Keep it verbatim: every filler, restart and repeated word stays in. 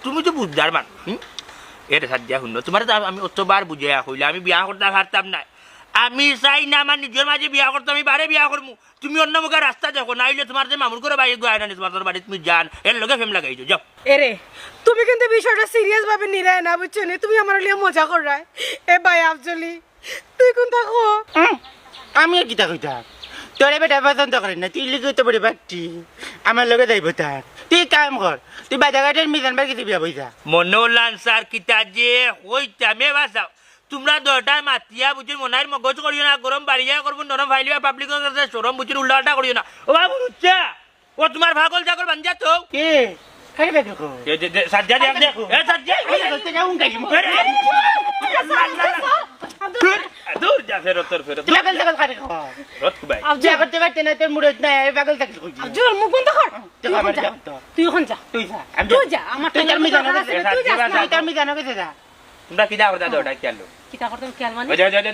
তুমি তো বুঝদার মানুষ, হুম? এরে সাদিয়া, হুনো, তুমারে তো আমি অতবার বুঝাইয়া কইলাম, আমি বিয়া করতাম পারতাম না। আমি চাই না আমার নিজর মাঝে বিয়া করতাম, আমি বারে বিয়া করমু। তুমি অন্য মুখে রাস্তা দেখো, না অইলে তুমার যে মামুর ঘরর ভাই গো আয় না নি, তুমার বাড়িত তুমি যান, এর লগে প্রেম লাগাইছো, যাও। এরে, তুমি কিন্তু বিষয়টা সিরিয়াস ভাবে নিরায় না, বুঝছো নি? তুমি আমার লগে মজা কররায়। এ ভাই আফজলি, তুই কুনতা ক? হুম, আমি আর কিতা কইতাম? তোরে বেটায় পছন্দ করে না, তুই লিখে তো বড় বাট্টি, আমার লগে যাইবো তার। তুই কাম কর, তুই বাজারঘাটর মিজান ভাইর গেছে বিয়া বইযা। মনোলান স্যার, কিতা যে কইতাম, এ বাসাও। তুমরা দুইটায় মাতিয়া বুঝছো, মনাইর মগজ করিও না, গরম বাড়িয়া করবো, নরম ফাইলিবা, পাবলিকর কাছে শরম বুঝছো, উল্টাপাল্টা করিও না। ও বাবু, বুঝছো? ও তুমার পাগল ছাগল বান্ধিয়া তো। কে? কারে পাগল কও? এ দে, দে, সাজ্জা দে, দে। এ সাজ্জা। এই, এই, এই, এই, উঙ্গাই দিমু। আরে, আল্লাহ, আল্লাহ, আল্লাহ। দূর, দূর যা, ফেরত, তোর ফেরত। পাগল ছাগল কারে কও? রত কুবাই। আফজল। বিয়া করতে পারতে না, তোর মুরত নাই, এই পাগল ছাগল কই দিও। আফজল, মুখ বন্ধ কর। তুই তুই আমার এখন যা। বিয়া করতে। তুই এখন যা। তুই যা, আমি তুই যা। আমার তুই তোর টাকা মিজান দরকার আছে, আছে। তুই যাস না। তুই তোর মিজান গেছে যা। তুমরা কিতা করতা, ওটা খেয়াল লো। কিতা করতাম খেয়াল মানে? ওই যে, ওই যে, ওই যে।